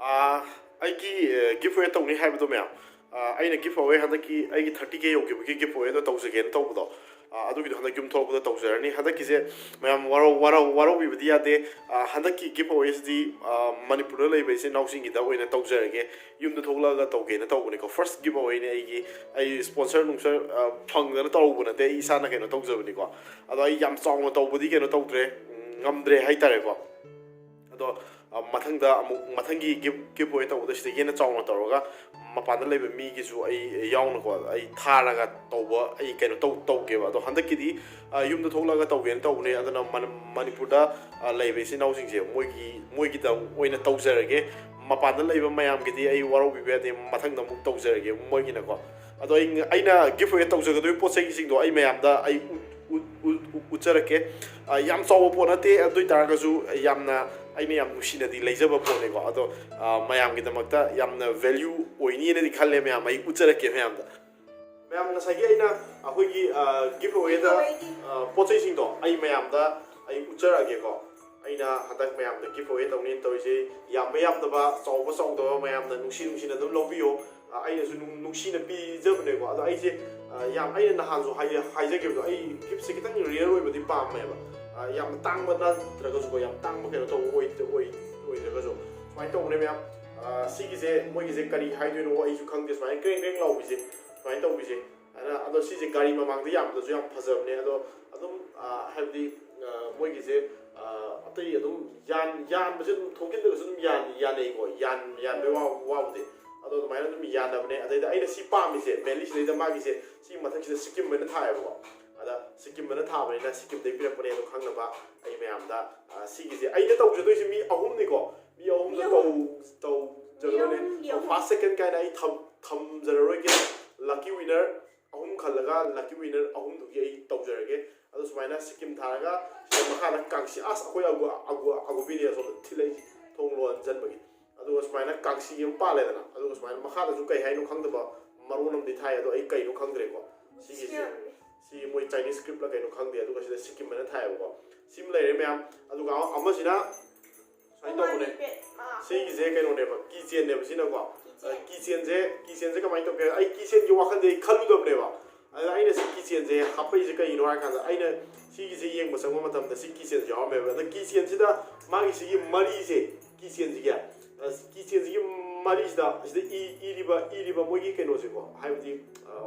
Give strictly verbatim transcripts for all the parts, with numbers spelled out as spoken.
ꯑꯥ, ꯑꯩꯒꯤ ꯒꯤꯐ ꯑꯋꯦ ꯇꯧꯅꯤ ꯍꯥꯏꯕꯗꯣ ꯃꯌꯥꯝ, ꯑꯥ, ꯑꯩꯅ ꯒꯤꯐ ꯑꯋꯦ ꯍꯟꯗꯛꯀꯤ ꯑꯩꯒꯤ ꯊꯥꯔꯇꯤ ꯀꯦ ꯌꯧꯈꯤꯕꯒꯤ ꯒꯤꯐ ꯑꯋꯦꯗꯣ ꯇꯧꯖꯒꯦꯅ ꯇꯧꯕꯗꯣ, ꯑꯥ, ꯑꯗꯨꯒꯤꯗꯣ ꯍꯟꯗꯛ ꯌꯨꯝ ꯊꯣꯛꯂꯛꯄꯗ ꯇꯧꯖꯔꯅꯤ꯫ ꯍꯟꯗꯛꯀꯤꯁꯦ ꯃꯌꯥꯝ ꯋꯥꯔꯧ ꯋꯥꯔꯧ ꯋꯥꯔꯧꯕꯤꯕꯗꯤ ꯌꯥꯗꯦ꯫ ꯑꯥ, ꯍꯟꯗꯛꯀꯤ ꯒꯤꯐ ꯑꯋꯦꯁꯤꯗꯤ, ꯑꯥ, ꯃꯅꯤꯄꯨꯔꯗ ꯂꯩꯕ ꯏꯆꯤꯟ ꯏꯅꯥꯎꯁꯤꯡꯒꯤꯗ ꯑꯣꯏꯅ ꯇꯧꯖꯔꯒꯦ, ꯌꯨꯝꯗ ꯊꯣꯛꯂꯛꯑꯒ ꯇꯧꯒꯦꯅ ꯇꯧꯕꯅꯤꯀꯣ꯫ ꯐꯥꯔꯁ ꯒꯤꯐ ꯑꯋꯦꯅꯦ ꯑꯩꯒꯤ, ꯑꯩ ꯁ꯭ꯄꯣꯟꯁꯔ ꯅꯨꯡꯁꯔ, ꯑꯥ, ꯐꯪꯗꯅ ꯇꯧꯔꯨꯕ ꯅꯠꯇꯦ, ꯑꯩ ꯏꯁꯥꯅ ꯀꯩꯅꯣ ꯇꯧꯖꯕꯅꯤꯀꯣ꯫ ꯑꯗꯣ ꯑꯩ ꯌꯥꯝ ꯆꯥꯎꯅ ꯇꯧꯕꯗꯤ ꯀꯩꯅꯣ ꯇꯧꯗ꯭ꯔꯦ, ꯎꯝ, ꯉꯝꯗ꯭ꯔꯦ ꯍꯥꯏꯇꯥꯔꯦꯀꯣ꯫ ꯑꯗꯣ, ꯑ, ꯃꯊꯪꯗ ꯑꯃꯨꯛ, ꯃꯊꯪꯒꯤ ꯒꯤꯐ ꯒꯤꯐ ꯑꯋꯦ ꯇꯧꯕꯗ ꯁꯤꯗꯒꯤ ꯍꯦꯟꯅ ꯆꯥꯎꯅ ꯇꯧꯔꯒ ꯃꯄꯥꯟꯗ ꯂꯩꯕ ꯃꯤꯒꯤꯁꯨ ꯑꯩ ꯌꯥꯎꯅꯀꯣ, ꯑꯩ ꯊꯥꯔꯒ ꯇꯧꯕ, ꯑꯩ ꯀꯩꯅꯣ ꯇꯧ ꯇꯧꯒꯦꯕ꯫ ꯑꯗꯣ ꯍꯟꯗꯛꯀꯤꯗꯤ, ꯑ, ꯌꯨꯝꯗ ꯊꯣꯛꯂꯛꯑꯒ ꯇꯧꯒꯦꯅ ꯇꯧꯕꯅꯦ꯫ ꯑꯗꯨꯅ ꯃꯅ- ꯃꯅꯤꯄꯨꯔꯗ, ꯑ, ꯂꯩꯕ ꯏꯆꯤꯟ ꯏꯅꯥꯎꯁꯤꯡꯁꯦ ꯃꯣꯏꯒꯤ ꯃꯣꯏꯒꯤꯗ ꯑꯣꯏꯅ ꯇꯧꯖꯔꯒꯦ꯫ ꯃꯄꯥꯟꯗ ꯂꯩꯕ ꯃꯌꯥꯝꯒꯤꯗꯤ ꯑꯩ ꯋꯥꯔꯧꯕꯤꯕ ꯌꯥꯗꯦ, ꯃꯊꯪꯗ ꯑꯃꯨꯛ ꯇꯧꯖꯔꯒꯦ ꯃꯣꯏꯒꯤꯅꯀꯣ꯫ ꯑꯗꯣ ꯑꯩ, ꯑꯩꯅ ꯒꯤꯐ ꯑꯋꯦ ꯇꯧꯖꯒꯗꯣꯏꯕ ꯄꯣꯠ ꯆꯩꯁꯤꯡꯗꯣ ꯑꯩ ꯃꯌꯥꯝꯗ ꯑꯩ ꯎꯠ- ꯎꯠ- ꯎꯠ- ꯎꯠ- ꯎꯠꯆꯔꯛꯀꯦ꯫ ꯑ, ꯌꯥꯝ ꯆꯥꯎꯕ ꯄꯣꯠ ꯅꯠꯇꯦ, ꯑꯗꯨ ꯑꯣꯏ ꯇꯥꯔꯒꯁꯨ ꯌꯥꯝꯅ, ꯑꯩꯅ ꯌꯥꯝ ꯅꯨꯡꯁꯤꯅꯗꯤ ꯂꯩꯖꯕ ꯄꯣꯠꯅꯦꯀꯣ꯫ ꯑꯗꯣ, ꯑ, ꯃꯌꯥꯝꯒꯤꯗꯃꯛꯇ ꯌꯥꯝꯅ ꯚꯦꯂ꯭ꯌꯨ ꯑꯣꯏꯅꯤꯅꯗꯤ ꯈꯜꯂꯦ ꯃꯌꯥꯝ, ꯑꯩ ꯎꯠꯆꯔꯛꯀꯦ ꯃꯌꯥꯝꯗ꯫ ꯃꯌꯥꯝ, ꯉꯁꯥꯏꯒꯤ ꯑꯩꯅ ꯑꯩꯈꯣꯏꯒꯤ, ꯑ, ꯒꯤꯐ ꯑꯋꯦꯗ, ꯑ, ꯄꯣꯠ ꯆꯩꯁꯤꯡꯗꯣ ꯑꯩ ꯃꯌꯥꯝꯗ ꯑꯩ ꯎꯠꯆꯔꯛꯑꯒꯦꯀꯣ꯫ ꯑꯩꯅ ꯍꯟꯗꯛ ꯃꯌꯥꯝꯗ ꯒꯤꯐ ꯑꯋꯦ ꯇꯧꯅꯦꯅ ꯇꯧꯔꯤꯁꯦ, ꯌꯥꯝꯕ ꯌꯥꯝꯗꯕ, ꯆꯥꯎꯕ ꯆꯥꯎꯗꯕ, ꯃꯌꯥꯝꯅ ꯅꯨꯡꯁꯤ ꯅꯨꯡꯁꯤꯅ ꯑꯗꯨꯝ ꯂꯧꯕꯤꯌꯣ꯫ ꯑ, ꯑꯩꯅꯁꯨ ꯅꯨꯡ- ꯅꯨꯡꯁꯤꯅ ꯄꯤꯖꯕꯅꯦꯀꯣ꯫ ꯑꯗꯣ ꯑꯩꯁꯦ, ꯑ, ꯌꯥꯝ, ꯑꯩꯅ ꯅꯍꯥꯟꯁꯨ ꯍꯥꯏ- ꯍꯥꯏꯖꯈꯤꯕꯗꯣ, ꯑꯩ ꯒꯤꯐꯁꯦ ꯈꯤꯇꯪ ꯔꯦꯌꯔ ꯑꯣꯏꯕꯗꯤ ꯄꯥꯝꯃꯦꯕ꯫ ꯑ, ꯌꯥꯝꯅ ꯇꯥꯡꯕ ꯅꯠꯇ꯭ꯔꯒꯁꯨꯀꯣ, ꯌꯥꯝ ꯇꯥꯡꯕ ꯀꯩꯅꯣ ꯇꯧꯕ ꯑꯣꯏꯗ- ꯑꯣꯏ- ꯑꯣꯏꯗ꯭ꯔꯒꯁꯨ꯫ ꯁꯨꯃꯥꯏꯅ ꯇꯧꯕꯅꯦ ꯃꯌꯥꯝ꯫ ꯑ, ꯁꯤꯒꯤꯁꯦ, ꯃꯣꯏꯒꯤꯁꯦ ꯀꯔꯤ ꯍꯥꯏꯗꯣꯏꯅꯣ ꯑꯩꯁꯨ ꯈꯪꯗꯦ, ꯁꯨꯃꯥꯏꯅ ꯀ꯭ꯔꯦꯡ ꯀ꯭ꯔꯦꯡ ꯂꯥꯎꯕꯤꯁꯦ, ꯁꯨꯃꯥꯏꯅ ꯇꯧꯕꯤꯁꯦ꯫ ꯑꯗꯨꯅ, ꯑꯗꯣ ꯁꯤꯁꯦ ꯒꯥꯔꯤ ꯃꯃꯥꯡꯗ ꯌꯥꯝꯕꯗꯁꯨ ꯌꯥꯝ ꯐꯖꯕꯅꯦ꯫ ꯑꯗꯣ ꯑꯗꯨꯝ, ꯑ, ꯍꯥꯏꯕꯗꯤ, ꯑ, ꯃꯣꯏꯒꯤꯁꯦ, ꯑ, ꯑꯇꯩ ꯑꯗꯨꯝ ꯌꯥꯟ- ꯌꯥꯟꯕꯁꯦ ꯑꯗꯨꯝ ꯊꯣꯡꯖꯤꯟꯗꯒꯁꯨ ꯑꯗꯨꯝ ꯌꯥꯟ- ꯌꯥꯟꯅꯩꯀꯣ, ꯌꯥꯟ- ꯌꯥꯟꯕꯩ ꯋꯥ- ꯋꯥꯕꯨꯗꯤ꯫ ꯑꯗꯣ ꯑꯗꯨꯃꯥꯏꯅ ꯑꯗꯨꯝ ꯌꯥꯟꯅꯕꯅꯦ꯫ ꯑꯗꯩꯗ ꯑꯩꯅ ꯁꯤ ꯄꯥꯝꯃꯤꯁꯦ, ꯃꯦꯟꯂꯤ ꯁꯤꯗꯩꯗ ꯃꯥꯒꯤꯁꯦ, ꯁꯤ ꯃꯊꯛꯁꯤꯗ ꯁꯤꯀꯤꯝ ꯑꯅ ꯊꯥꯏꯌꯦꯕꯀꯣ꯫ ꯑꯗ ꯁꯤꯀꯤꯝ ꯑꯅ ꯊꯥꯕꯅꯤꯅ ꯁꯤꯀꯤꯝꯗꯩ ꯄꯤꯔꯛꯄꯅꯦ꯫ ꯑꯗꯣ ꯈꯪꯅꯕ ꯑꯩ ꯃꯌꯥꯝꯗ, ꯑ, ꯁꯤꯒꯤꯁꯦ ꯑꯩꯅ ꯇꯧꯖꯗꯣꯏꯁꯦ ꯃꯤ ꯑꯍꯨꯝꯅꯤꯀꯣ꯫ ꯃꯤ ꯑꯍꯨꯝꯗ ꯃꯤ ꯑꯍꯨꯝ꯫ ꯇꯧ- ꯇꯧꯖꯒꯗꯣꯏꯅꯦ꯫ ꯃꯤ ꯑꯍꯨꯝꯒꯤ ꯑꯍꯨꯝ꯫ ꯐꯥꯔꯁ, ꯁꯦꯀꯦꯟ ꯀꯥꯏꯅ ꯑꯩ ꯊꯝ- ꯊꯝꯖꯔꯔꯣꯏꯒꯦ꯫ ꯂꯛꯀꯤ ꯋꯤꯅꯔ ꯑꯍꯨꯝ ꯈꯜꯂꯒ ꯂꯛꯀꯤ ꯋꯤꯅꯔ ꯑꯍꯨꯝꯗꯨꯒꯤ ꯑꯩ ꯇꯧꯖꯔꯒꯦ꯫ ꯑꯗꯣ ꯁꯨꯃꯥꯏꯅ ꯁꯤꯀꯤꯝ ꯊꯥꯔꯒ ꯁꯤꯗ ꯃꯈꯥꯗ ꯀꯥꯡꯁꯤ, ꯑꯁ, ꯑꯩꯈꯣꯏ ꯑꯒꯨ- ꯑꯒꯨ- ꯑꯒꯨꯕꯤꯅꯤ ꯑꯁꯣꯝꯗ ꯊꯤꯜꯂꯛꯏꯁꯦ ꯊꯣꯡ ꯂꯣꯟꯁꯤꯟꯕꯒꯤ꯫ ꯑꯗꯨꯒ ꯁꯨꯃꯥꯏꯅ ꯀꯥꯡꯁꯤ ꯑꯃ ꯄꯥꯜꯂꯦꯗꯅ, ꯑꯗꯨꯒ ꯁꯨꯃꯥꯏꯅ ꯃꯈꯥꯗꯁꯨ ꯀꯩ ꯍꯥꯏꯅꯣ ꯈꯪꯗꯕ ꯃꯔꯣꯟ ꯑꯃꯗꯤ ꯊꯥꯏ, ꯑꯗꯣ ꯑꯩ ꯀꯩꯅꯣ ꯈꯪꯗ꯭ꯔꯦꯀꯣ꯫ ꯁꯤꯒꯤꯁꯦ, ꯁꯤ ꯃꯣꯏ ꯆꯥꯏꯅꯤꯁ ꯁ꯭ꯀ꯭ꯔꯤꯞꯂ ꯀꯩꯅꯣ ꯈꯪꯗꯦ꯫ ꯑꯗꯨꯒ ꯁꯤꯗ ꯁꯤꯀꯤꯝ ꯑꯅ ꯊꯥꯏꯌꯦꯕꯀꯣ꯫ ꯁꯤꯃ ꯂꯩꯔꯦ ꯃꯌꯥꯝ꯫ ꯑꯗꯨꯒ ꯑꯃꯁꯤꯅ ꯁꯨꯃꯥꯏꯅ ꯇꯧꯕꯅꯦ꯫ ꯁꯤꯒꯤꯁꯦ ꯀꯩꯅꯣꯅꯦꯕ, keychainꯅꯦꯕ ꯁꯤꯅꯀꯣ꯫ Keychain꯫ Keychainꯁꯦ, keychainꯁꯦ ꯀꯃꯥꯏꯅ ꯇꯧꯒꯦ? ꯑꯩ keychainꯒꯤ ꯋꯥꯈꯜꯗꯤ ꯑꯩ ꯈꯜꯂꯨꯗꯕꯅꯦꯕ꯫ ꯑꯗ ꯑꯩꯅ ꯁꯤ keychainꯁꯦ ꯍꯥꯞꯄꯛꯏꯁꯦ ꯀꯩꯒꯤꯅꯣ ꯍꯥꯏ ꯀꯥꯟꯗ, ꯑꯩꯅ ꯁꯤꯒꯤꯁꯦ ꯌꯦꯡꯕ ꯆꯪꯕ ꯃꯇꯝꯗ ꯁꯤ keychainꯁꯦ ꯌꯥꯎꯔꯝꯃꯦꯕ꯫ ꯑꯗ keychainꯁꯤꯗ ꯃꯥꯒꯤ ꯁꯤꯒꯤ ꯃꯔꯤꯁꯦ, keychainꯁꯤꯒꯤ, ꯑ, keychainꯁꯤꯒꯤ ꯃꯔꯤꯁꯤꯗ, ꯁꯤꯗ ꯏ-, ꯏꯔꯤꯕ, ꯏꯔꯤꯕ ꯃꯣꯏꯒꯤ ꯀꯩꯅꯣꯁꯦꯀꯣ, ꯍꯥꯏꯕꯗꯤ, ꯑ,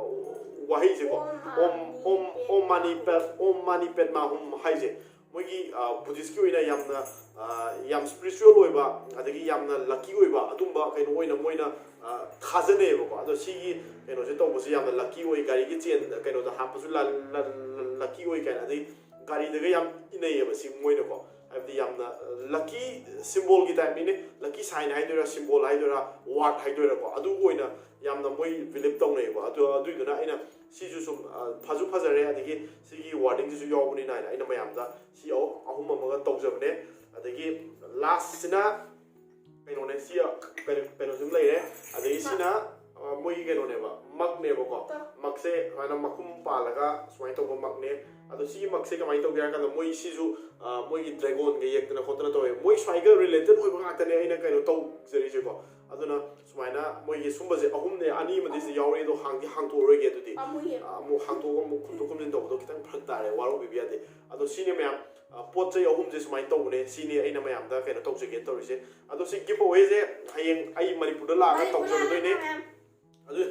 ꯋꯥꯍꯩꯁꯦꯀꯣ, "ꯑꯣꯝ, ꯑꯣꯝ, ꯑꯣꯝ ꯃꯥꯅꯤ ꯄꯦꯠ, ꯑꯣꯝ ꯃꯥꯅꯤ ꯄꯦꯠꯃꯥ ꯍꯨꯝ" ꯍꯥꯏꯁꯦ, ꯃꯣꯏꯒꯤ, ꯑ, Buddhistꯀꯤ ꯑꯣꯏꯅ ꯌꯥꯝꯅ, ꯑ, ꯌꯥꯝ spiritual ꯑꯣꯏꯕ, ꯑꯗꯒꯤ ꯌꯥꯝꯅ lucky ꯑꯣꯏꯕ ꯑꯗꯨꯝꯕ ꯀꯩꯅꯣ ꯑꯣꯏꯅ ꯃꯣꯏꯅ, ꯑ, ꯊꯥꯖꯅꯩꯌꯦꯕꯀꯣ꯫ ꯑꯗꯣ ꯁꯤꯒꯤ ꯀꯩꯅꯣꯁꯦ ꯇꯧꯕꯁꯦ ꯌꯥꯝꯅ lucky ꯑꯣꯏ, ꯒꯥꯔꯤꯒꯤ chain ꯀꯩꯅꯣꯗ ꯍꯥꯞꯄꯁꯨ ꯂ-, ꯂ-, ꯂ-, lucky ꯑꯣꯏ ꯀꯥꯏꯅ, ꯑꯗꯩ ꯒꯥꯔꯤꯗꯒ ꯌꯥꯝ ꯏꯅꯩꯌꯦꯕ ꯁꯤ ꯃꯣꯏꯅꯀꯣ꯫ ꯍꯥꯏꯕꯗꯤ ꯌꯥꯝꯅ lucky symbolꯒꯤ typeꯅꯤꯅꯦ, lucky sign ꯍꯥꯏꯗꯣꯏꯔꯥ, symbol ꯍꯥꯏꯗꯣꯏꯔꯥ, word ꯍꯥꯏꯗꯣꯏꯔꯥꯀꯣ, ꯑꯗꯨ ꯑꯣꯏꯅ ꯌꯥꯝꯅ ꯃꯣꯏ believe ꯇꯧꯅꯩꯌꯦꯕ꯫ ꯑꯗꯨ, ꯑꯗꯨꯏꯗꯨꯅ ꯑꯩꯅ ꯁꯤꯁꯨ ꯁꯨꯝ, ꯑ, ꯐꯁꯨ ꯐꯖꯔꯦ, ꯑꯗꯒꯤ ꯁꯤꯒꯤ wordingꯁꯤꯁꯨ ꯌꯥꯎꯕꯅꯤꯅ ꯍꯥꯏꯅ ꯑꯩꯅ ꯃꯌꯥꯝꯗ ꯁꯤ ꯑꯍꯨꯝ, ꯑꯍꯨꯝ ꯑꯃꯒ ꯇꯧꯖꯕꯅꯦ꯫ ꯑꯗꯒꯤ lastꯁꯤꯅ ꯀꯩꯅꯣꯅꯦ, ꯁꯤ, ꯑ, ꯀꯩꯅꯣ, ꯀꯩꯅꯣꯁꯨ ꯑꯗꯨꯝ ꯂꯩꯔꯦ꯫ ꯑꯗꯒꯤ ꯁꯤꯅ, ꯑ, ꯃꯣꯏꯒꯤ ꯀꯩꯅꯣꯅꯦꯕ, mugꯅꯦꯕꯀꯣ꯫ Mugꯁꯦ ꯁꯨꯃꯥꯏꯅ ꯃꯈꯨꯝ ꯄꯥꯜꯂꯒ ꯁꯨꯃꯥꯏꯅ ꯇꯧꯕ mugꯅꯦ꯫ ꯑꯗꯣ ꯁꯤꯒꯤ mugꯁꯦ ꯀꯃꯥꯏꯅ ꯇꯧꯒꯦ ꯍꯥꯏ ꯀꯥꯟꯗ, ꯃꯣꯏ ꯁꯤꯁꯨ, ꯑ, ꯃꯣꯏꯒꯤ dragonꯒ ꯌꯦꯛꯇꯅ ꯈꯣꯠꯇꯅ ꯇꯧꯋꯦ꯫ ꯃꯣꯏ ꯁ꯭ꯋꯥꯏꯒ related ꯑꯣꯏꯕ ꯉꯥꯛꯇꯅꯦ ꯑꯩꯅ ꯀꯩꯅꯣ ꯇꯧꯖꯔꯤꯁꯦꯀꯣ꯫ ꯑꯗꯨꯅ ꯁꯨꯃꯥꯏꯅ ꯃꯣꯏꯒꯤ ꯁꯨꯝꯕꯁꯦ ꯑꯍꯨꯝꯅꯦ, ꯑꯅꯤ ꯑꯃꯗꯤ ꯁꯤꯗ ꯌꯥꯎꯔꯤ, ꯑꯗꯣ ꯍꯥꯡꯗꯤ ꯍꯥꯡꯇꯣꯛꯑꯔꯣꯏꯒꯦ꯫ ꯑꯗꯨꯗꯤ, ꯄꯥꯝꯃꯨꯏꯌꯦ꯫ ꯑ, ꯑꯃꯨꯛ ꯍꯥꯡꯇꯣꯛꯑꯒ ꯑꯃꯨꯛ ꯈꯨꯝꯗꯣꯛ ꯈꯨꯝꯖꯤꯟ ꯇꯧꯕꯗꯣ ꯈꯤꯇꯪ ꯐꯔꯛ ꯇꯥꯔꯦ, ꯋꯥꯔꯧꯕꯤꯕ ꯌꯥꯗꯦ꯫ ꯑꯗꯣ ꯁꯤꯅꯦ ꯃꯌꯥꯝ, ꯑ, ꯄꯣꯠ ꯆꯩ ꯑꯍꯨꯝꯁꯦ ꯁꯨꯃꯥꯏꯅ ꯇꯧꯕꯅꯦ, ꯁꯤꯅꯦ ꯑꯩꯅ ꯃꯌꯥꯝꯗ ꯀꯩꯅꯣ ꯇꯧꯖꯒꯦꯅ ꯇꯧꯔꯤꯁꯦ꯫ ꯑꯗꯣ ꯁꯤ giveawayꯁꯦ ꯍꯌꯦꯡ ꯑꯩ ꯃꯅꯤꯄꯨꯔꯗ ꯂꯥꯛꯑꯒ ꯃꯅꯤꯄꯨꯔꯗ ꯇꯧꯖꯒꯗꯣꯏꯅꯦ꯫ ꯂꯥꯛꯑꯒ ꯃꯌꯥꯝ꯫ ꯑꯗꯨ,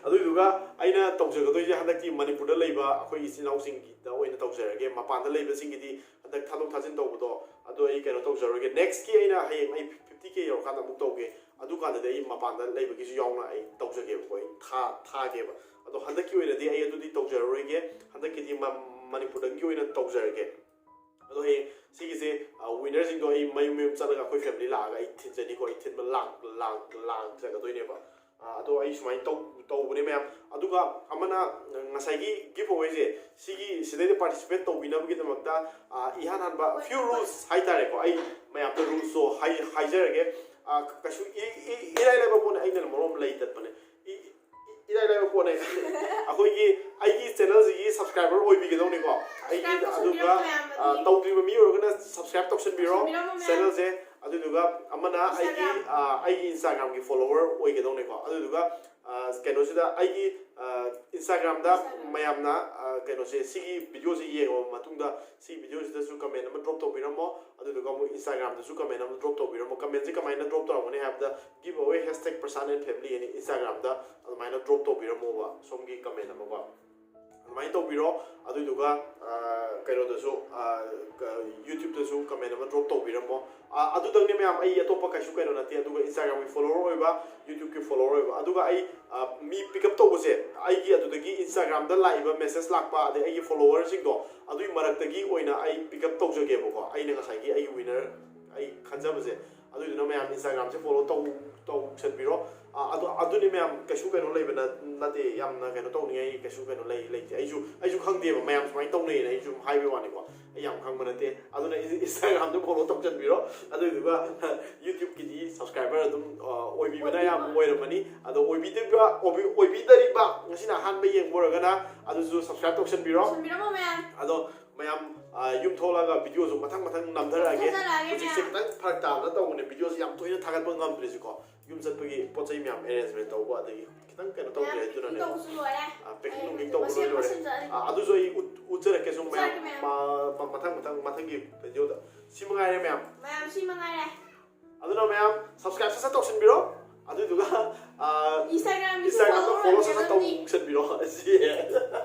ꯑꯗꯨꯏꯗꯨꯒ ꯑꯩꯅ ꯇꯧꯖꯒꯗꯣꯏꯁꯦ ꯍꯟꯗꯛꯇꯤ ꯃꯅꯤꯄꯨꯔꯗ ꯂꯩꯕ ꯑꯩꯈꯣꯏ ꯏꯆꯤꯜ ꯏꯅꯥꯎꯁꯤꯡꯒꯤꯗ ꯑꯣꯏꯅ ꯇꯧꯖꯔꯒꯦ꯫ ꯃꯄꯥꯟꯗ ꯂꯩꯕꯁꯤꯡꯒꯤꯗꯤ ꯍꯟꯗꯛ ꯊꯥꯗꯣꯛ ꯊꯥꯖꯤꯟ ꯇꯧꯕꯗꯣ, ꯑꯗꯨ ꯑꯩ ꯀꯩꯅꯣ ꯇꯧꯖꯔꯣꯏꯒꯦ꯫ Nextꯀꯤ ꯑꯩꯅ ꯍꯌꯦꯡ ꯑꯩ fifty K ꯌꯧꯔꯀꯥꯟꯗ ꯑꯃꯨꯛ ꯇꯧꯒꯦ꯫ ꯑꯗꯨꯀꯥꯟꯗꯗꯤ ꯑꯩ ꯃꯄꯥꯟꯗ ꯂꯩꯕꯒꯤꯁꯨ ꯌꯥꯎꯅ ꯑꯩ ꯇꯧꯖꯒꯦꯕꯀꯣ, ꯑꯩ ꯊꯥ-, ꯊꯥꯒꯦꯕ꯫ ꯑꯗꯣ ꯍꯟꯗꯛꯀꯤ ꯑꯣꯏꯅꯗꯤ ꯑꯩ ꯑꯗꯨꯗꯤ ꯇꯧꯖꯔꯔꯣꯏꯒꯦ꯫ ꯍꯟꯗꯛꯀꯤꯗꯤ ꯃ-, ꯃꯅꯤꯄꯨꯔꯗꯒꯤ ꯑꯣꯏꯅ ꯇꯧꯖꯔꯒꯦ꯫ ꯑꯗꯣ ꯍꯌꯦꯡ ꯁꯤꯒꯤꯁꯦ, ꯑ, winnerꯁꯤꯡꯗꯣ ꯑꯩ ꯃꯌꯨꯝ ꯃꯌꯨꯝ ꯆꯠꯂꯒ ꯑꯩꯈꯣꯏ family ꯂꯥꯛꯑꯒ ꯑꯩ ꯊꯤꯟꯖꯅꯤꯀꯣ, ꯑꯩ ꯊꯤꯟꯕ ꯂꯥꯛ-, ꯂꯥꯛ-, ꯂꯥꯛꯆꯒꯗꯣꯏꯅꯦꯕ꯫ ꯑ, ꯑꯗꯣ ꯑꯩ ꯁꯨꯃꯥꯏꯅ ꯇꯧ-, ꯇꯧꯕꯅꯦ ꯃꯌꯥꯝ꯫ ꯑꯗꯨꯒ ꯑꯃꯅ ꯉꯁꯥꯏꯒꯤ giveawayꯁꯦ, ꯁꯤꯒꯤ ꯁꯤꯗꯩꯗ participate ꯇꯧꯕꯤꯅꯕꯒꯤꯗꯃꯛꯇ, ꯑ, ꯏꯍꯥꯟ ꯍꯥꯟꯕ few rules ꯍꯥꯏꯇꯥꯔꯦꯀꯣ, ꯑꯩ ꯃꯌꯥꯝꯗ rulesꯇꯣ ꯍꯥꯏ-, ꯍꯥꯏꯖꯔꯒꯦ꯫ ꯑ, ꯀꯩꯁꯨ ꯏ-, ꯏ-, ꯏꯔꯥꯏ ꯂꯥꯏꯕ ꯄꯣꯠꯅꯤ, ꯑꯩꯅ ꯃꯔꯣꯟ ꯑꯃ ꯂꯩ ꯇꯠꯄꯅꯦ꯫ ꯏ-, ꯏ-, ꯏꯔꯥꯏ ꯂꯥꯏꯕ ꯄꯣꯠꯅꯦ꯫ ꯑꯩꯈꯣꯏꯒꯤ, ꯑꯩꯒꯤ channelꯁꯤꯒꯤ subscriber ꯑꯣꯏꯕꯤꯒꯗꯧꯅꯤꯀꯣ꯫ ꯑꯩꯒꯤ, subscribe ꯑꯗꯨꯒ, ꯇꯧꯁꯟꯕꯤꯔꯝꯃꯣ ꯃꯌꯥꯝ ꯑ, ꯑꯗꯨꯗꯤ꯫ ꯇꯧꯗ꯭ꯔꯤꯕ ꯃꯤ ꯑꯣꯏꯔꯒꯅ subscribe ꯇꯧꯁꯟꯕꯤꯔꯣ꯫ ꯇꯧꯁꯟꯕꯤꯔꯝꯃꯣ ꯃꯌꯥꯝ꯫ Channelꯁꯦ, ꯑ, ꯑꯗꯨꯗꯨꯒ ꯑꯃꯅ ꯑꯩꯒꯤ ꯑꯥ, ꯑꯩꯒꯤ ꯏꯟꯁꯇꯥꯒ꯭ꯔꯥꯝꯒꯤ ꯐꯣꯂꯣꯋꯔ ꯑꯣꯏꯒꯗꯧꯅꯦꯀꯣ꯫ ꯑꯗꯨꯗꯨꯒ ꯑꯥ, ꯀꯩꯅꯣꯁꯤꯗ ꯑꯩꯒꯤ ꯏꯟꯁꯇꯥꯒ꯭ꯔꯥꯝꯗ ꯃꯌꯥꯝꯅ ꯑꯥ, ꯀꯩꯅꯣꯁꯦ, ꯁꯤꯒꯤ ꯚꯤꯗꯤꯑꯣꯁꯦ ꯌꯦꯡꯉꯕ ꯃꯇꯨꯡꯗ ꯁꯤꯒꯤ ꯚꯤꯗꯤꯑꯣꯁꯤꯗꯁꯨ ꯀꯃꯦꯟ ꯑꯃ ꯗ꯭ꯔꯣꯞ ꯇꯧꯕꯤꯔꯝꯃꯣ꯫ ꯑꯗꯨꯗꯨꯒ ꯑꯃꯨꯛ ꯏꯟꯁꯇꯥꯒ꯭ꯔꯥꯝꯗꯁꯨ ꯀꯃꯦꯟ ꯑꯃ ꯗ꯭ꯔꯣꯞ ꯇꯧꯕꯤꯔꯝꯃꯣ꯫ ꯀꯃꯦꯟꯁꯦ ꯀꯃꯥꯏꯅ ꯗ꯭ꯔꯣꯞ ꯇꯧꯔꯝꯒꯅꯤ ꯍꯥꯏꯕꯗ, giveaway hashtag Prashan and family ꯑꯅꯤ ꯏꯟꯁꯇꯥꯒ꯭ꯔꯥꯝꯗ ꯑꯗꯨꯃꯥꯏꯅ ꯗ꯭ꯔꯣꯞ ꯇꯧꯕꯤꯔꯝꯃꯣꯕ, ꯁꯣꯝꯒꯤ ꯀꯃꯦꯟ ꯑꯃꯀꯣ꯫ ꯑꯗꯨꯃꯥꯏꯅ ꯇꯧꯕꯤꯔꯣ꯫ ꯑꯗꯨꯗꯨꯒ ꯑꯥ, ꯀꯩꯅꯣꯗꯁꯨ ꯑꯥ, ꯀ- ꯌꯨꯇ꯭ꯌꯨꯕꯇꯁꯨ ꯀꯃꯦꯟ ꯑꯃ ꯗ꯭ꯔꯣꯞ ꯇꯧꯕꯤꯔꯝꯃꯣ꯫ ꯑꯥ, ꯑꯗꯨꯗꯪꯅꯦ ꯃꯌꯥꯝ, ꯑꯩ ꯑꯇꯣꯞꯄ ꯀꯩꯁꯨ ꯀꯩꯅꯣ ꯅꯠꯇꯦ꯫ ꯑꯗꯨꯒ ꯏꯟꯁꯇꯥꯒ꯭ꯔꯥꯝꯒꯤ ꯐꯣꯂꯣꯋꯔ ꯑꯣꯏꯕ, ꯌꯨꯇ꯭ꯌꯨꯕꯀꯤ ꯐꯣꯂꯣꯋꯔ ꯑꯣꯏꯕ, ꯑꯗꯨꯒ ꯑꯩ ꯑꯥ, ꯃꯤ ꯄꯤꯛ ꯑꯞ ꯇꯧꯕꯁꯦ, ꯑꯩꯒꯤ ꯑꯗꯨꯗꯒꯤ ꯏꯟꯁꯇꯥꯒ꯭ꯔꯥꯝꯗ ꯂꯥꯛꯏꯕ ꯃꯦꯁꯦꯖ ꯂꯥꯛꯄ, ꯑꯗꯩ ꯑꯩꯒꯤ ꯐꯣꯂꯣꯋꯔꯁꯤꯡꯗꯣ, ꯑꯗꯨꯒꯤ ꯃꯔꯛꯇꯒꯤ ꯑꯣꯏꯅ ꯑꯩ ꯄꯤꯛ ꯑꯞ ꯇꯧꯖꯒꯦꯕꯀꯣ꯫ ꯑꯩꯅ ꯉꯁꯥꯏꯒꯤ ꯑꯩꯒꯤ ꯋꯤꯅꯔ ꯑꯩ ꯈꯟꯖꯕꯁꯦ꯫ ꯑꯗꯨꯗꯨꯅ ꯃꯌꯥꯝ ꯏꯟꯁꯇꯥꯒ꯭ꯔꯥꯝꯁꯦ ꯐꯣꯂꯣ ꯇꯧ ꯇꯧꯁꯟꯕꯤꯔꯣ꯫ ꯑꯥ, ꯑꯗꯣ ꯑꯗꯨꯅꯤ ꯃꯌꯥꯝ, ꯀꯩꯁꯨ ꯀꯩꯅꯣ ꯂꯩꯕ ꯅꯠ- ꯅꯠꯇꯦ꯫ ꯌꯥꯝꯅ ꯀꯩꯅꯣ ꯇꯧꯅꯤꯡꯉꯥꯏ ꯀꯩꯁꯨ ꯀꯩꯅꯣ ꯂꯩ ꯂꯩꯇꯦ꯫ ꯑꯩꯁꯨ ꯑꯩꯁꯨ ꯈꯪꯗꯦꯕ, ꯃꯌꯥꯝ ꯁꯨꯃꯥꯏꯅ ꯇꯧꯅꯩꯅ ꯑꯩꯁꯨ ꯍꯥꯏꯕꯩ ꯋꯥꯅꯤꯀꯣ꯫ ꯑꯩ ꯌꯥꯝ ꯈꯪꯕ ꯅꯠꯇꯦ꯫ ꯑꯗꯨꯅ ꯏꯟ- ꯏꯟꯁꯇꯥꯒ꯭ꯔꯥꯝꯗ ꯐꯣꯂꯣ ꯇꯧꯁꯟꯕꯤꯔꯣ꯫ ꯑꯗꯨꯗꯨꯒ ꯌꯨꯇ꯭ꯌꯨꯕꯀꯤꯗꯤ ꯁꯕꯁꯀ꯭ꯔꯥꯏꯕꯔ ꯑꯗꯨꯝ ꯑꯥ, ꯑꯣꯏꯕꯤꯕꯅ ꯌꯥꯝ ꯑꯣꯏꯔꯝꯃꯅꯤ꯫ ꯑꯗꯣ ꯑꯣꯏꯕꯤꯗ꯭ꯔꯤꯕ ꯑꯣꯏꯕꯤ- ꯑꯣꯏꯕꯤꯗꯔꯤꯕ ꯉꯁꯤꯅ ꯑꯍꯥꯟꯕ ꯌꯦꯡꯕ ꯑꯣꯏꯔꯒꯅ ꯑꯗꯨꯁꯨ ꯁꯕꯁꯀ꯭ꯔꯥꯏꯕ ꯇꯧꯁꯟꯕꯤꯔꯣ꯫ ꯇꯧꯁꯟꯕꯤꯔꯝꯃꯣ ꯃꯌꯥꯝ꯫ ꯑꯗꯣ ꯃꯌꯥꯝ ꯑꯥ, ꯌꯨꯝ ꯊꯣꯛꯂꯒ ꯚꯤꯗꯤꯑꯣꯁꯨ ꯃꯊꯪ ꯃꯊꯪ ꯅꯝꯊꯔꯛꯑꯒꯦ꯫ ꯊꯥꯖꯔꯛꯑꯒꯦ ꯍꯧꯖꯤꯛꯁꯦ ꯃꯌꯥꯝ꯫ ꯈꯤꯇꯪ ꯐꯔꯛ ꯇꯥꯗꯅ ꯇꯧꯕꯅꯦ, ꯚꯤꯗꯤꯑꯣꯁꯦ ꯌꯥꯝ ꯇꯣꯏꯅ ꯊꯥꯒꯠꯄ ꯉꯝꯗ꯭ꯔꯤꯁꯦꯀꯣ꯫ ꯌꯨꯝ ꯆꯠꯄꯒꯤ ꯄꯣꯠ ꯆꯩ ꯃꯌꯥꯝ ꯑꯦꯔꯦꯟꯖꯃꯦꯟ ꯇꯧꯕ, ꯑꯗꯒꯤ ꯈꯤꯇꯪ ꯀꯩꯅꯣ ꯇꯧꯗ꯭ꯔꯦ꯫ ꯃꯌꯥꯝ ꯑꯗꯨꯅꯅꯦ ꯄꯦꯛꯀꯤꯡ ꯇꯧꯕꯁꯨ ꯂꯣꯏꯔꯦ꯫ ꯑꯥ, ꯄꯦꯛꯀꯤꯡ ꯑꯩ ꯅꯨꯡꯀꯤꯡ ꯇꯧꯕ ꯃꯁꯦꯝ ꯂꯣꯏ ꯂꯣꯏꯔꯦ꯫ ꯃꯁꯦꯝ ꯆꯠꯂꯅꯤ꯫ ꯑꯥ, ꯑꯗꯨꯁꯨ ꯑꯩ ꯎꯠ- ꯎꯠꯆꯔꯛꯀꯦ ꯁꯨꯝ ꯃꯌꯥꯝ꯫ ꯎꯠꯆꯔꯛꯀꯦ ꯃꯌꯥꯝ꯫ ꯃ- ꯃ- ꯃꯊꯪ ꯃꯊꯪ ꯃꯊꯪꯒꯤ ꯚꯤꯗꯤꯑꯣꯗ꯫ ꯁꯤ ꯃꯉꯥꯏꯔꯦ ꯃꯌꯥꯝ꯫ ꯃꯌꯥꯝ ꯁꯤ ꯃꯉꯥꯏꯔꯦ꯫ ꯑꯗꯨꯅ ꯃꯌꯥꯝ ꯁꯕꯁꯀ꯭ꯔꯥꯏꯕ ꯁꯠ ꯁꯠ ꯇꯧꯁꯟꯕꯤꯔꯣ꯫ ꯑꯗꯨꯗꯨꯒ ꯑꯥ, ꯏꯟꯁꯇꯥꯒ꯭ꯔꯥꯝꯒꯤꯁꯨ ꯏꯟꯁꯇꯥꯒ꯭ꯔꯥꯝꯗ ꯐꯣꯂꯣ ꯐꯣꯂꯣ ꯁꯠ ꯁꯠ ꯇꯧꯁꯟꯕꯤꯔꯣ꯫ ꯑꯁꯤ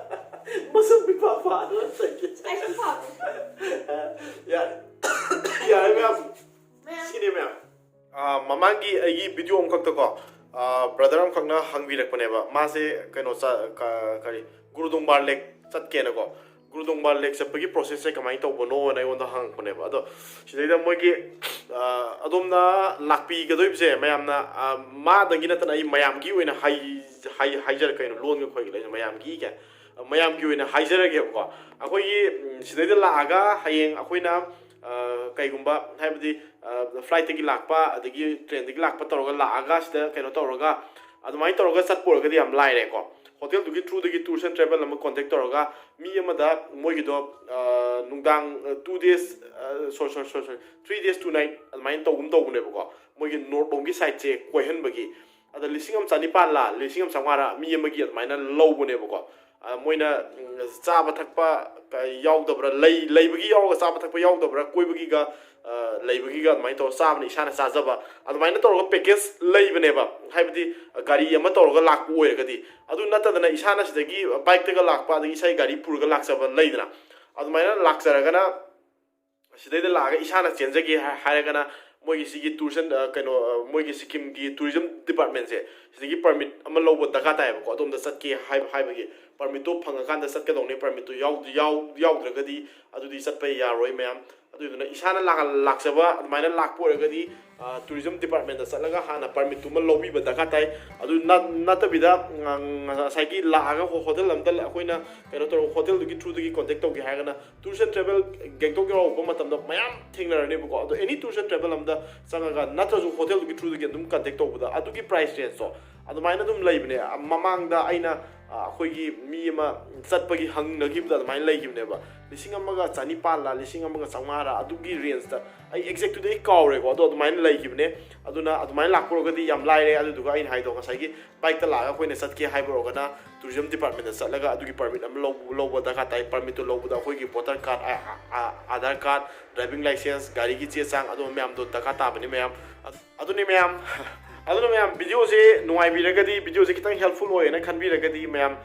ꯃꯁꯛ ꯃꯤꯄꯥ ꯐꯥꯗꯅ ꯆꯠꯀꯦ꯫ ꯑꯩꯁꯨ ꯐꯥꯎꯗꯦ꯫ ꯌꯥꯔꯦ꯫ ꯌꯥꯔꯦ ꯃꯌꯥꯝ꯫ ꯃꯌꯥꯝ꯫ ꯁꯤꯅꯦ ꯃꯌꯥꯝ꯫ ꯑꯥ, ꯃꯃꯥꯡꯒꯤ ꯑꯩꯒꯤ ꯚꯤꯗꯤꯑꯣ ꯑꯃꯈꯛꯇꯀꯣ, ꯑꯥ, ꯕ꯭ꯔꯗꯔ ꯑꯃꯈꯛꯅ ꯍꯪꯕꯤꯔꯛꯄꯅꯦꯕ꯫ ꯃꯥꯁꯦ ꯀꯩꯅꯣ ꯆ- ꯀ- ꯀꯔꯤ, ꯒꯨꯔꯨꯗꯣꯡꯕꯥꯔ ꯂꯦꯛ ꯆꯠꯀꯦꯅꯀꯣ꯫ ꯒꯨꯔꯨꯗꯣꯡꯕꯥꯔ ꯂꯦꯛ ꯆꯠꯄꯒꯤ ꯄ꯭ꯔꯣꯁꯦꯁꯁꯦ ꯀꯃꯥꯏꯅ ꯇꯧꯕꯅꯣꯅ ꯑꯩꯉꯣꯟꯗ ꯍꯪꯉꯛꯄꯅꯦꯕ꯫ ꯑꯗꯣ ꯁꯤꯗꯩꯗ ꯃꯣꯏꯒꯤ ꯑꯥ, ꯑꯗꯣꯝꯅ ꯂꯥꯛꯄꯤꯒꯗꯣꯏꯕꯁꯦ ꯃꯌꯥꯝꯅ, ꯑꯥ, ꯃꯥꯗꯒꯤ ꯅꯠꯇꯅ ꯑꯩ ꯃꯌꯥꯝꯒꯤ ꯑꯣꯏꯅ ꯍꯥꯏ- ꯍꯥꯏ- ꯍꯥꯏꯖꯔꯛꯀꯦ ꯀꯩꯅꯣ, ꯂꯣꯟꯒ ꯈꯣꯏꯒ ꯂꯩꯅ ꯃꯌꯥꯝꯒꯤ ꯀ- ꯃꯌꯥꯝꯒꯤ ꯑꯣꯏꯅ ꯍꯥꯏꯖꯔꯒꯦꯕꯀꯣ꯫ ꯑꯩꯈꯣꯏꯒꯤ ꯎꯝ, ꯁꯤꯗꯩꯗ ꯂꯥꯛꯑꯒ ꯍꯌꯦꯡ ꯑꯩꯈꯣꯏꯅ ꯑꯥ, ꯀꯩꯒꯨꯝꯕ ꯍꯥꯏꯕꯗꯤ ꯑꯥ, ꯐ꯭ꯂꯥꯏꯠꯇꯒꯤ ꯂꯥꯛꯄ ꯑꯗꯒꯤ ꯇ꯭ꯔꯦꯟꯗꯒꯤ ꯂꯥꯛꯄ ꯇꯧꯔꯒ ꯂꯥꯛꯑꯒ ꯁꯤꯗ ꯀꯩꯅꯣ ꯇꯧꯔꯒ ꯑꯗꯨꯃꯥꯏꯅ ꯇꯧꯔꯒ ꯆꯠꯄ ꯑꯣꯏꯔꯒꯗꯤ ꯌꯥꯝ ꯂꯥꯏꯔꯦꯀꯣ꯫ ꯍꯣꯇꯦꯜꯗꯨꯒꯤ ꯊ꯭ꯔꯨꯗꯒꯤ ꯇꯨꯔꯁ ꯑꯦꯟ ꯇ꯭ꯔꯦꯚꯦꯜ ꯑꯃ ꯀꯣꯟꯇꯦꯛ ꯇꯧꯔꯒ ꯃꯤ ꯑꯃꯗ ꯃꯣꯏꯒꯤꯗꯣ ꯅꯨꯡꯗꯥꯡ ꯇꯨ ꯗꯦꯖ, ꯁꯣꯔꯤ ꯁꯣꯔꯤ ꯁꯣꯔꯤ ꯁꯣꯔꯤ ꯊ꯭ꯔꯤ ꯗꯦꯖ ꯇꯨ ꯅꯥꯏꯠ ꯑꯗꯨꯃꯥꯏꯅ ꯇꯧꯒꯨꯝ ꯇꯧꯕꯅꯦꯕꯀꯣ꯫ ꯃꯣꯏꯒꯤ ꯅꯣꯔꯠ ꯂꯣꯝꯒꯤ ꯁꯥꯏꯠꯁꯦ ꯀꯣꯏꯍꯟꯕꯒꯤ ꯑꯗ ꯂꯤꯁꯤꯡ ꯑꯃ ꯆꯅꯤꯄꯥꯟꯂ ꯂꯤꯁꯤꯡ ꯑꯃ ꯆꯥꯝꯃꯉꯥꯔ ꯃꯤ ꯑꯃꯒꯤ ꯑꯗꯨꯃꯥꯏꯅ ꯂꯧꯕꯅꯦꯕꯀꯣ꯫ ꯃꯣꯏꯅ ꯆꯥꯕ ꯊꯛꯄ ꯌꯥꯎꯗꯕ꯭ꯔꯥ, ꯂꯩ ꯂꯩꯕꯒꯤ ꯌꯥꯎꯔꯒ ꯆꯥꯕ ꯊꯛꯄ ꯌꯥꯎꯗꯕ꯭ꯔꯥ, ꯀꯣꯏꯕꯒꯤꯒ ꯂꯩꯕꯒꯤꯒ ꯑꯗꯨꯃꯥꯏꯅ ꯇꯧꯔꯒ ꯆꯥꯕꯅ ꯏꯁꯥꯅ ꯆꯥꯖꯕ, ꯑꯗꯨꯃꯥꯏꯅ ꯇꯧꯔꯒ ꯄꯦꯀꯦꯖ ꯂꯩꯕꯅꯦꯕ꯫ ꯍꯥꯏꯕꯗꯤ ꯒꯥꯔꯤ ꯑꯃ ꯇꯧꯔꯒ ꯂꯥꯛꯄ ꯑꯣꯏꯔꯒꯗꯤ꯫ ꯑꯗꯨ ꯅꯠꯇꯗꯅ ꯏꯁꯥꯅ ꯁꯤꯗꯒꯤ ꯕꯥꯏꯛꯇꯒ ꯂꯥꯛꯄ, ꯑꯗꯒꯤ ꯏꯁꯥꯒꯤ ꯒꯥꯔꯤ ꯄꯨꯔꯒ ꯂꯥꯛꯆꯕ ꯂꯩꯗꯅ, ꯑꯗꯨꯃꯥꯏꯅ ꯂꯥꯛꯆꯔꯒꯅ ꯁꯤꯗꯩꯗ ꯂꯥꯛꯑꯒ ꯏꯁꯥꯅ ꯆꯦꯟꯖꯒꯦ ꯍꯥꯏꯔꯒꯅ ꯃꯣꯏꯒꯤ ꯁꯤꯒꯤ ꯇꯨꯔꯁ ꯑꯦꯟ ꯀꯩꯅꯣ, ꯃꯣꯏꯒꯤ ꯁꯤꯛꯀꯤꯝꯒꯤ ꯇꯨꯔꯤꯖꯝ ꯗꯤꯄꯥꯔꯠꯃꯦꯟꯁꯦ ꯁꯤꯗꯒꯤ ꯄꯔꯃꯤꯠ ꯑꯃ ꯂꯧꯕ ꯗꯔꯀꯥꯔ ꯇꯥꯏꯌꯦꯕꯀꯣ꯫ ꯑꯗꯣꯝꯗ ꯆꯠꯀꯦ ꯍꯥꯏꯕ ꯍꯥꯏꯕꯒꯤ ꯄꯔꯃꯤꯠꯇꯣ ꯐꯪꯉꯀꯥꯟꯗ ꯆꯠꯀꯗꯧꯅꯤ꯫ ꯄꯔꯃꯤꯠꯇꯣ ꯌꯥꯎꯗ꯭ꯔꯒꯗꯤ ꯑꯗꯨꯗꯤ ꯆꯠꯄ ꯌꯥꯔꯣꯏ ꯃꯌꯥꯝ꯫ ꯑꯗꯨꯗꯨꯅ ꯏꯁꯥꯅ ꯂꯥꯛꯆꯕ ꯑꯗꯨꯃꯥꯏꯅ ꯂꯥꯛꯄ ꯑꯣꯏꯔꯒꯗꯤ ꯇꯨꯔꯤꯖꯝ ꯗꯤꯄꯥꯔꯠꯃꯦꯟꯗ ꯆꯠꯂꯒ ꯍꯥꯟꯅ ꯄꯔꯃꯤꯠꯇꯨꯃ ꯂꯧꯕꯤꯕ ꯗꯔꯀꯥꯔ ꯇꯥꯏ꯫ ꯑꯗꯨ ꯅꯠꯇꯕꯤꯗ ꯉꯁꯥꯏꯒꯤ ꯂꯥꯛꯑꯒ ꯍꯣꯇꯦꯜ ꯑꯝꯗ ꯑꯩꯈꯣꯏꯅ ꯀꯩꯅꯣ ꯇꯧꯔꯒ ꯍꯣꯇꯦꯜꯗꯨꯒꯤ ꯊ꯭ꯔꯨꯗꯒꯤ ꯀꯣꯟꯇꯦꯛ ꯇꯧꯒꯦ ꯍꯥꯏꯔꯒꯅ ꯇꯨꯔꯁ ꯑꯦꯟ ꯇ꯭ꯔꯦꯚꯦꯜ ꯒꯦꯡꯇꯣꯛ ꯌꯧꯔꯛꯄ ꯃꯇꯝꯗ ꯃꯌꯥꯝ ꯊꯦꯡꯅꯔꯅꯦꯕꯀꯣ꯫ ꯑꯗꯣ ꯑꯦꯅꯤ ꯇꯨꯔꯁ ꯑꯦꯟ ꯇ꯭ꯔꯦꯚꯦꯜ ꯑꯝꯗ ꯆꯪꯉꯒ ꯅꯠꯇ꯭ꯔꯁꯨ ꯍꯣꯇꯦꯜꯗꯨꯒꯤ ꯊ꯭ꯔꯨꯗꯒꯤ ꯑꯗꯨꯝ ꯀꯟꯇꯦꯛ ꯇꯧꯕꯗ ꯑꯗꯨꯒꯤ ꯄ꯭ꯔꯥꯏꯁ ꯔꯦꯟꯖꯇꯣ ꯑꯗꯨꯃꯥꯏꯅ ꯑꯗꯨꯝ ꯂꯩꯕꯅꯦ꯫ ꯃꯃꯥꯡꯗ ꯑꯩꯅ ꯑꯩꯈꯣꯏꯒꯤ ꯃꯤ ꯑꯃ ꯆꯠꯄꯒꯤ ꯍꯪꯅꯈꯤꯕꯗ ꯑꯗꯨꯃꯥꯏꯅ ꯂꯩꯈꯤꯕꯅꯦꯕ꯫ ꯂꯤꯁꯤꯡ ꯑꯃꯒ ꯆꯅꯤꯄꯥꯜꯂ ꯂꯤꯁꯤꯡ ꯑꯃꯒ ꯆꯥꯝꯃꯉꯥꯔ ꯑꯗꯨꯒꯤ ꯔꯦꯟꯖꯇ, ꯑꯩ ꯑꯦꯛꯖꯦꯛꯇꯨꯗꯤ ꯑꯩ ꯀꯥꯎꯔꯦꯀꯣ꯫ ꯑꯗꯣ ꯑꯗꯨꯃꯥꯏꯅ ꯂꯩꯈꯤꯕꯅꯦ꯫ ꯑꯗꯨꯅ ꯑꯗꯨꯃꯥꯏꯅ ꯂꯥꯛꯄ ꯑꯣꯏꯔꯒꯗꯤ ꯌꯥꯝ ꯂꯥꯏꯔꯦ꯫ ꯑꯗꯨꯗꯨꯒ ꯑꯩꯅ ꯍꯥꯏꯗꯣ ꯉꯁꯥꯏꯒꯤ ꯕꯥꯏꯛꯇ ꯂꯥꯛꯑꯒ ꯑꯩꯈꯣꯏꯅ ꯆꯠꯀꯦ ꯍꯥꯏꯕ ꯑꯣꯏꯔꯒꯅ ꯇꯨꯔꯤꯖꯝ ꯗꯤꯄꯥꯔꯠꯃꯦꯟꯇ ꯆꯠꯂꯒ ꯑꯗꯨꯒꯤ ꯄꯔꯃꯤꯠ ꯑꯃ ꯂꯧꯕ ꯗꯔꯀꯥꯔ ꯇꯥꯏ꯫ ꯄꯔꯃꯤꯠꯇꯨ ꯂꯧꯕꯗ ꯑꯩꯈꯣꯏꯒꯤ voter card, Aadhaar card, driving licence, ꯒꯥꯔꯤꯒꯤ ꯆꯦ ꯆꯥꯡ, ꯑꯗꯨꯝꯕ ꯃꯌꯥꯝꯗꯣ ꯗꯔꯀꯥꯔ ꯇꯥꯕꯅꯤ ꯃꯌꯥꯝ꯫ ꯑꯗꯨꯅꯤ ꯃꯌꯥꯝ꯫ ꯑꯗꯨꯅ ꯃꯌꯥꯝ, ꯚꯤꯗꯤꯑꯣꯁꯦ ꯅꯨꯡꯉꯥꯏꯕꯤꯔꯒꯗꯤ, ꯚꯤꯗꯤꯑꯣꯁꯦ ꯈꯤꯇꯪ ꯍꯦꯜꯞꯐꯨꯜ ꯑꯣꯏꯌꯦꯅ ꯈꯟꯕꯤꯔꯒꯗꯤ ꯃꯌꯥꯝ,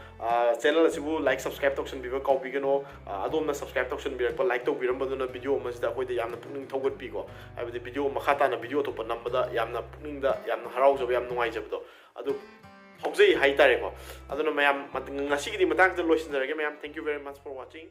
ꯆꯦꯅꯦꯜ ꯑꯁꯤꯕꯨ ꯂꯥꯏꯛ, ꯁꯕꯁꯀ꯭ꯔꯥꯏꯕ ꯇꯧꯁꯟꯕꯤꯕ ꯀꯥꯎꯕꯤꯒꯅꯨ꯫ ꯑꯗꯣꯝꯅ ꯁꯕꯁꯀ꯭ꯔꯥꯏꯕ ꯇꯧꯁꯟꯕꯤꯔꯛꯄ, ꯂꯥꯏꯛ ꯇꯧꯕꯤꯔꯝꯕꯗꯨꯅ ꯚꯤꯗꯤꯑꯣ ꯑꯃꯁꯤꯗ ꯑꯩꯈꯣꯏꯗ ꯌꯥꯝꯅ ꯄꯨꯛꯅꯤꯡ ꯊꯧꯒꯠꯄꯤꯀꯣ꯫ ꯍꯥꯏꯕꯗꯤ ꯚꯤꯗꯤꯑꯣ ꯃꯈꯥ ꯇꯥꯅ ꯚꯤꯗꯤꯑꯣ ꯑꯇꯣꯞꯄ ꯅꯝꯕꯗ ꯌꯥꯝꯅ ꯄꯨꯛꯅꯤꯡꯗ ꯌꯥꯝꯅ ꯍꯔꯥꯎꯖꯕ, ꯌꯥꯝ ꯅꯨꯡꯉꯥꯏꯖꯕꯗꯣ ꯑꯗꯨ ꯐꯥꯎꯖꯩ ꯍꯥꯏꯇꯥꯔꯦꯀꯣ꯫ ꯑꯗꯨꯅ ꯃꯌꯥꯝ, ꯉꯁꯤꯒꯤꯗꯤ ꯃꯇꯥꯡꯁꯤꯗ ꯂꯣꯏꯁꯤꯟꯖꯔꯒꯦ ꯃꯌꯥꯝ꯫ Thank you very much for watching꯫